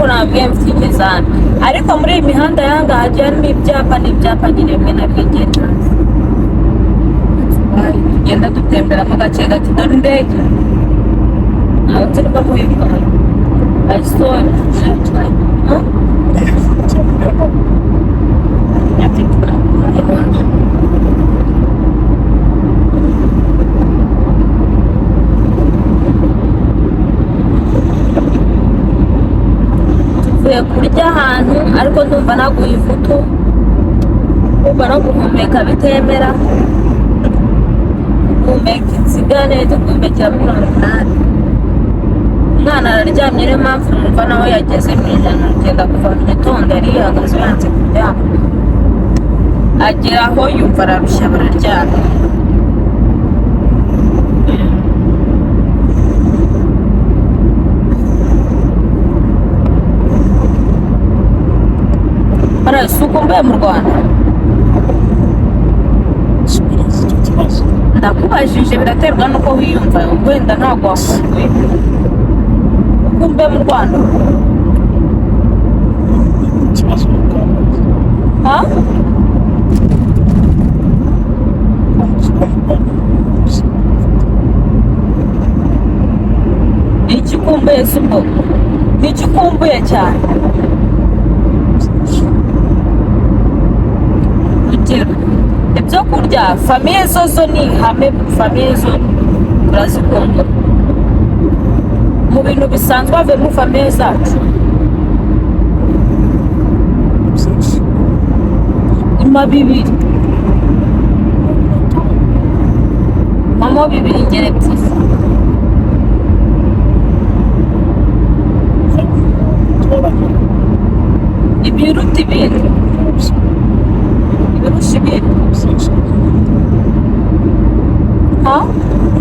Nabwiye mfite ikizami, ariko muri iyi mihanda yanga hagiye harimo ibyapa n'ibyapa nyine bimwe na bimwe ngenda tugenda dutemberamo gake gake. Dore indege, ntabwo turimo kuyibona. I saw it. Huh? I think turayibona. Tuvuye kurya ahantu, ariko ndumva naguye ifutu, ndumva no guhumeka bitemera, guhumeka insigane, duhumekera 80. Umwana araryamye, niyo mpamvu numva nawe yageze mu 100. Ugenda kuva mu gitondo yari yihagaze, yanze kuryama, agera aho yumva ararushya, bararyamye. Si ukumbuye mu Rwanda? Subiriza icyo kibazo. Ndakubajije, biraterwa n'uko wiyumva. Wenda ntabwo wakumbuye, ukumbuye mu Rwanda? Ikibazo ukambaza. Ha? Ko mu Rwanda Ni iki ukumbuye se ubwo? Ni iki ukumbuye cyane? Urugero, ibyo kurya, famille zo ni ihame, famille zo turazikumbura mu bintu bisanzwe havuyemo famille zacu. Byinshi. Nyuma bibiri, mamo bibiri, ingero ebyiri. Tubaranye. Ibiruta ibindi, ibirusha ibindi. Byinshi. Ha?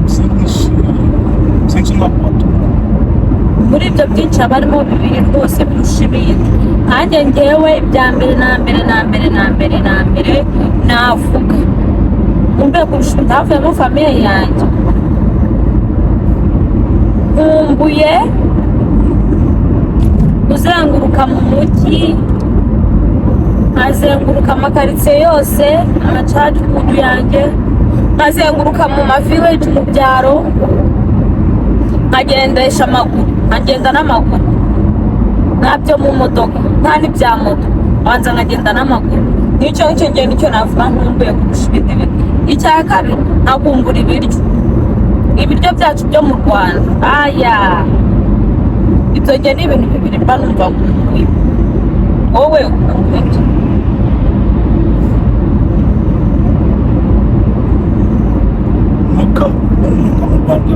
Byinshi, byinshi, ntabwo watura. Muri ibyo byinshi haba harimo bibiri rwose birusha ibindi. Nkanjye ngewe, ibya mbere na mbere na mbere na mbere na mbere navuga umbe kurusha ibindi havuyemo famille yanjye, nkumbuye kuzenguruka mu mujyi, nkazenguruka amakaritsiye yose, amachildhood yanjye, nkazenguruka mu ma village, mu byaro, nkagendesha amaguru, nkagenda n'amaguru, nta byo mu modoka, nta n'ibya moto, abanza nkagenda n'amaguru. Nicyo ngicyo ngiye, nicyo navuga nkumbuye kurusha ibindi bintu. Icya kabiri, nkakumbura ibiryo, ibiryo byacu byo mu Rwanda. Aya, ibyo ngiye ni ibintu bibiri mba numva nkumbuye. Wowe ukumbuye iki? Umwuka, umwuka mu Rwanda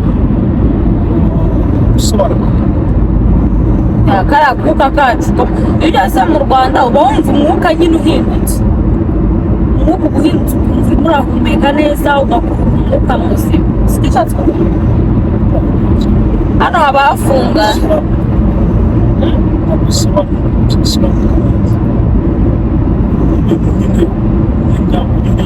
usobanura. Ya, kariya kuka kacu iyo ugeze mu Rwanda uba wumva umwuka nyine uhindutse, umwuka uba uhindutse, ukumva urimo urahumeka neza, ugakurura umwuka muzima. Sicyo ushatse kuvuga? Hano haba hafunga. Ntabwo bisobanura neza ibintu nyine nyine.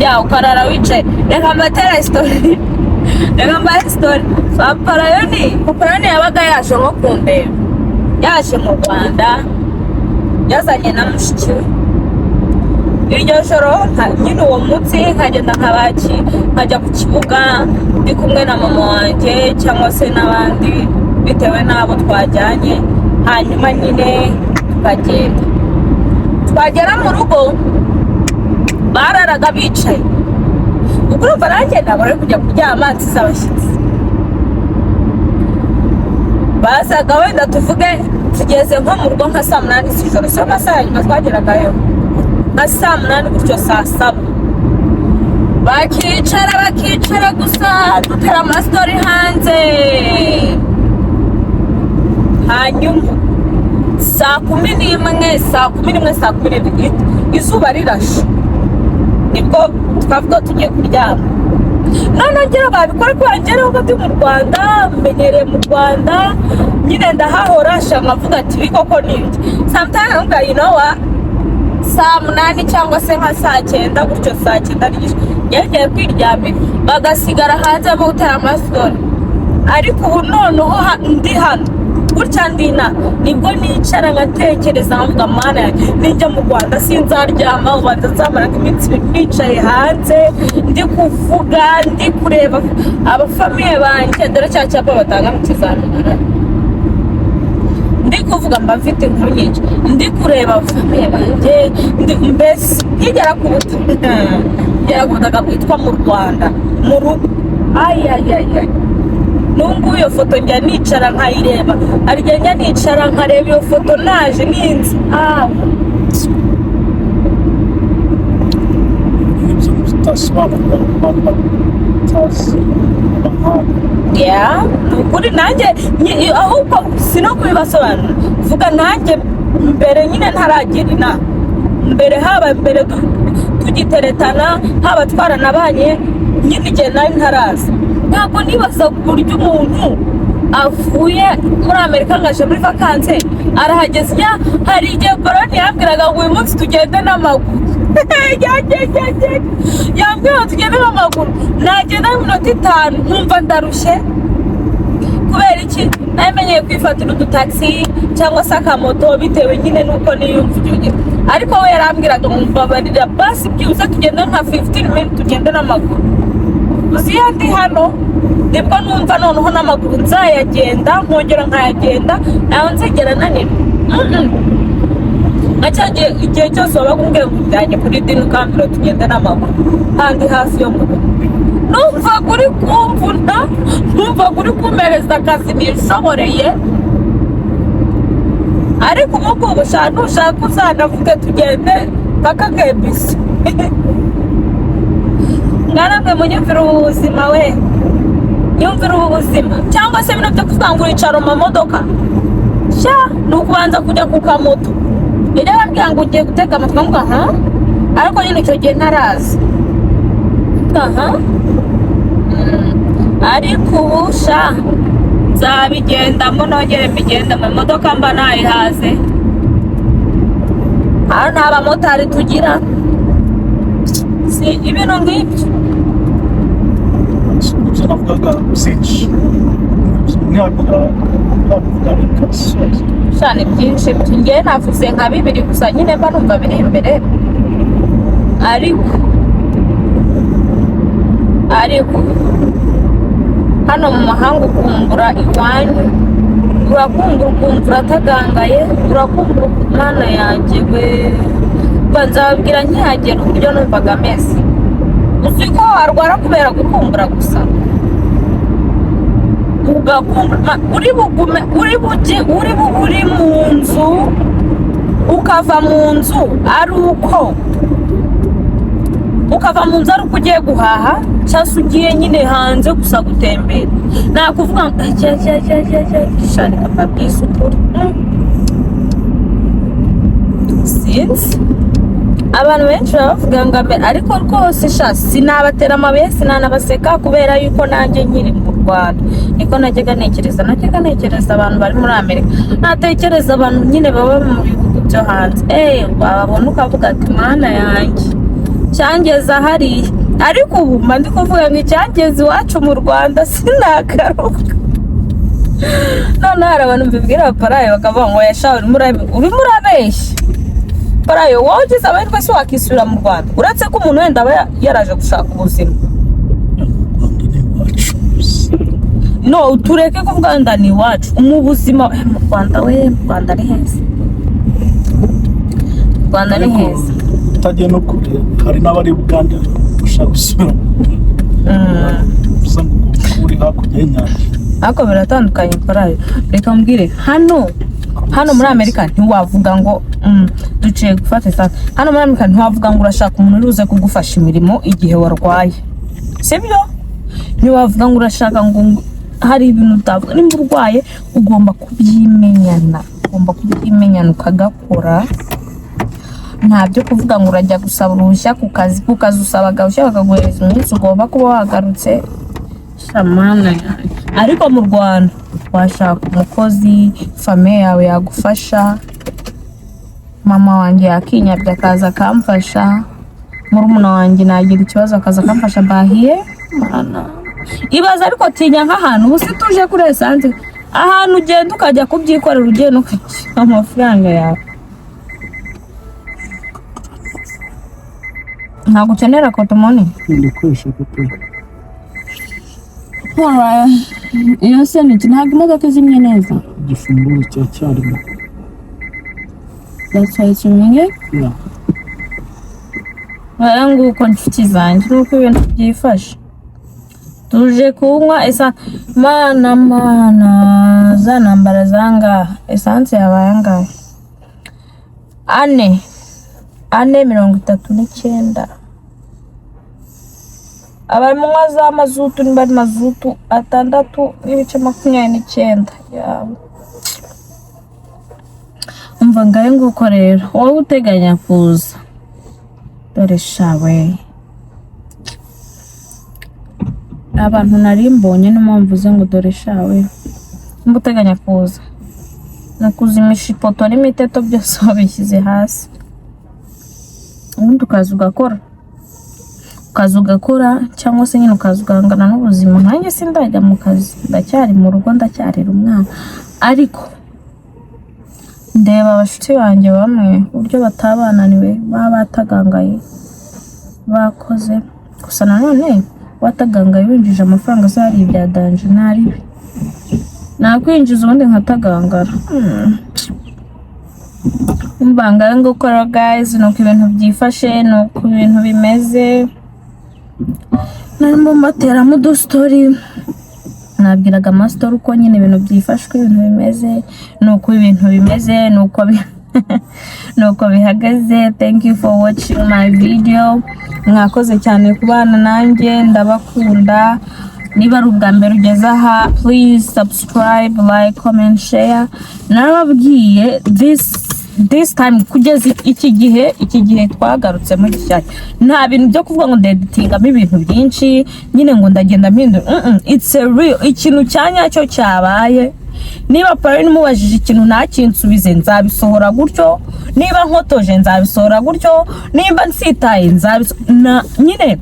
Ya, ukarara wicaye. Reka mbatere story, reka mbahe story. Paparayoni yabaga yaje nko kundeba, yaje mu Rwanda yazanye na mushiki we. Iryo joro nyine uwo munsi nkagenda nkabaki, nkajya ku kibuga ndi kumwe na mama wanjye cyangwa se n'abandi bitewe n'abo twajyanye, hanyuma nyine tukagenda, twagera mu rugo bararaga bicaye. Ubwo urumva nanjye ntabwo ari kujya kuryama nsize abashyitsi bazaga. Wenda tuvuge tugeze nko mu rugo nka saa 8 z'ijoro, si yo masaha ya nyuma twageragayo, nka saa 8 gutyo, saa 7, bakicara, bakicara gusa, dutera amastory hanze. Hanyuma saa 11, saa 11, saa 12, izuba rirashe, nibwo twavuga tugiye kuryama. None ngira babikora kubera njyewe ndi mu Rwanda, menyereye mu Rwanda nyine, ndahahora sha, nkavuga ati ibi koko ni ibyo. Sometimes nkavuga, you know what, saa 8 cyangwa se nka saa 9 gutyo, saa 9 n'igice, ngiye kwiryamira, bagasigara hanze barimo gutera amastory. Ariko ubu noneho ndi hano. Gutya ndina nibwo nicara nkatekereza, nkavuga: "Mana yanjye, nijya mu Rwanda sinzaryama, ubanza nzamara nk'iminsi 2 nicaye hanze, ndi kuvuga, ndi kureba abafamille banjye." Dore cya cyapa batanga mu kizamini ndi kuvuga, mba mfite inkuru nyinshi, ndi kureba famille banjye, mbese nkigera ku butaka, nkigera ku butaka bwitwa mu Rwanda, mu rugo, ayayaya! N'ubu iyo foto njya nicara nkayireba, hari igihe njya nicara nkareba iyo foto naje ninze, ah. Ibyo bitasobanurwa abantu batazi amahanga. Ya, ni ukuri nanjye ahubwo si no kubibasobanura, vuga nanjye mbere nyine ntaragera inaha, mbere, haba mbere tugiteretana, haba twaranabanye nyine igihe nari ntaraza, ntabwo nibaza ku buryo umuntu avuye muri Amerika ngo aje muri vacances, arahageze. Ya, hari igihe Baroni yambwiraga ngo uyu munsi tugende n'amaguru. Yambwira ngo tugende n'amaguru, nagenda iminota 5 nkumva ndarushye. Kubera iki? Namenyeye kwifatira udutagisi cyangwa se akamoto, bitewe nyine n'uko niyumva icyo gihe. Ariko we yarambwiraga ngo mbabarira basi byibuze tugende nka 15 minutes, tugende n'amaguru. Uzi iyo ndi hano nibwo numva noneho n'amaguru nzayagenda, nkongera nkayagenda, ntawe nzigera nanirwa. Nka cya gihe, igihe cyose wabaga umbwiye ngo ujyanye kuri dinner, ukambwira tugende n'amaguru handi hafi yo mu rugo, numvaga uri kumvuna, numvaga uri kumpereza akazi nishoboreye. Ariko ubu ngubu ushaka nushaka uzanavuge tugende paka kebisi. Mwana mwe, munyumvira ubu buzima, we nyumvira ubu buzima, cyangwa se bino byo kuvuga ngo uricara mu mamodoka sha, ni ukubanza kujya ku kamoto. Yajya bambwira ngo ugiye gutega moto, nkavuga ha, ariko nyine icyo gihe ntaraza aha. Ariko ubu sha nzabigendamo, nongere mbigenda mu modoka, mba nayihaze. Hano nta bamotari tugira, si ibintu ngibyo. Ibyo navugaga byinshi ntiyavuga ntiyavuga bikasoza. Sha, ni byinshi, ngewe navuze nka bibiri gusa nyine, mba numva biri imbere. Ariko hano mu mahanga ukumbura iwanyu, urakumbura ukumva uratagangaye, urakumbura. Mana yanjye we! Mba nzababwira nkihagera uburyo numvaga ameze. Uzi ko warwara kubera gukumbura gusa, ugakumbura uri bugume, uri bujye, uri bube uri mu nzu, ukava mu nzu ari uko ukava mu nzu ari uko ugiye guhaha cyangwa se ugiye nyine hanze gusa gutembera, nakuvuga ngo cya cya cya cya cya sha, reka mbabwize ukuri. Sinzi, abantu benshi baba bavuga ngo ariko rwose sha, sinabatera amabuye, sinanabaseka, kubera yuko nanjye nkiri mu Rwanda niko najyaga ntekereza. Najyaga ntekereza abantu bari muri Amerika, natekereza abantu nyine baba mu bihugu byo hanze, wababona ukavuga ati: "Mana yanjye, cyangeza hariya." Ariko ubu mba ndi kuvuga ngo icyangeza iwacu mu Rwanda sinagaruka. Noneho hari abantu mbibwira baparaye, bakavuga ngo yasha, urimo urabeshya. Parayo, wowe ugize amahirwe se wakisubira mu Rwanda? Uretse ko umuntu wenda aba yaraje gushaka ubuzima. Rwanda ni iwacu. No tureke kuvuga wenda ni iwacu mu buzima. Mu Rwanda we, mu Rwanda ni heza, mu Rwanda ni Ariko heza. utagiye no kure, hari n'abari Bugande bashaka gusubira mu Rwanda, bivuze ngo ugomba kuba uri hakurya y'inyanja. Ariko biratandukanye parayo, reka mbwire. Hano muri Amerika ntiwavuga ngo duciye gufata esanse. Hano muri Amerika ntiwavuga ngo urashaka umuntu uri buze kugufasha imirimo igihe warwaye, sibyo? Ntiwavuga ngo urashaka ngo hari ibintu utavuga. Nimba urwaye ugomba kubyimenyana, ugomba kubyimenyana ukagakora. Nta byo kuvuga ngo urajya gusaba uruhushya ku kazi. Ku kazi usaba agahushya, bakaguhereza umunsi ugomba kuba wagarutse. Shamana yanjye! Ariko mu Rwanda washaka umukozi, famille yawe yagufasha. Mama wanjye yakinyabye akaza akamfasha, murumuna wanjye nagira ikibazo akaza akamfasha. Bahiye mana, ibaza. Ariko tinya nk'ahantu ubu si tuje kuri esanse. Ahantu ugenda ukajya kubyikorera, ugenda ukishyura amafaranga yawe. Ntabwo ukenera kotomoni. Ndakoresha gato. Iyo se ni iki? Ntabwo imodoka izimye neza. Igifunguzo cyacyarimo. That's why it's ringing. Yeah. Aya nguko, nshuti zanjye, nuko ibintu byifashe. Tuje kunywa essence. Mana, mana, za ntambara zangaha, essence yabaye angahe? Ane, 4.39. Abanywa za mazutu, niba ari mazutu, 6.29 yawe. Umva, ngahe nguko rero, wowe uteganya kuza, dore shawe abantu nari mbonye, niyo mpamvu mvuze ngo dore shawe. Nimba uteganya kuza, ni ukuzimisha ipoto n'imiteto byose wabishyize hasi, ubundi ukaza ugakora, ukaza ugakora, cyangwa se nyine ukaza ugahangana n'ubuzima. Nkanjye sindajya mu kazi, ndacyari mu rugo, ndacyarira umwana, ariko ndeba abashuti banjye bamwe uburyo bataba bananiwe, baba batagangaye, bakoze. Gusa nanone watagangaye winjije amafaranga se, hari ibya danger ntaribi nakwinjiza, ubundi nkatagangara. Umva, ngahe nguko rero guys, nuko ibintu byifashe, nuko ibintu bimeze. Narimo mbateramo udustory, nabwiraga amasitori uko nyine ibintu byifashe, uko ibintu bimeze, nuko ibintu bimeze, nuko bihagaze. Thank you for watching my video. Mwakoze cyane kubana nanjye, ndabakunda. Niba ari ubwa mbere ugeze aha, please subscribe, like, comment, share. Narababwiye, this time, kugeza iki gihe twagarutsemo gishyashya, nta bintu byo kuvuga ngo ndeditingamo ibintu byinshi nyine, ngo ndagenda mpindura. It's a real ikintu cya nyacyo cyabaye. Niba Pauline mubajije ikintu ntakinsubize, nzabisohora gutyo. Niba nkotoje, nzabisohora gutyo. Niba nsitaye, nzabisohora. Na nyine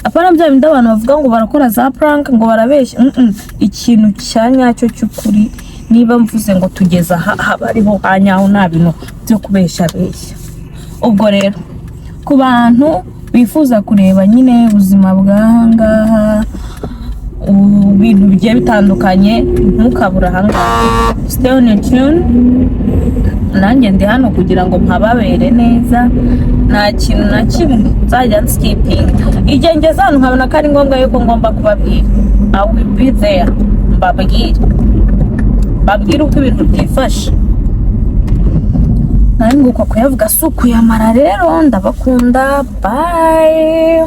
apana bya bindi abantu bavuga ngo barakora za prank, ngo barabeshya. Ikintu cya nyacyo cy'ukuri, niba mvuze ngo tugeze aha, haba ariho hanyaho, nta bintu byo kubeshya beshya. Ubwo rero ku bantu bifuza kureba nyine ubuzima bw'aha ngaha, ibintu bigiye bitandukanye, ntukabure aha ngaha. Stay on your tune. Nanjye ndi hano kugira ngo mpababere neza. Nta kintu na kimwe nzajya nskippinga. Igihe ngeze hano nkabona ko ari ngombwa yuko ngomba kubabwira, I will be there, mbabwire uko ibintu byifashe. Nawe nguko kuyavuga si ukuyamara. Rero ndabakunda, bye.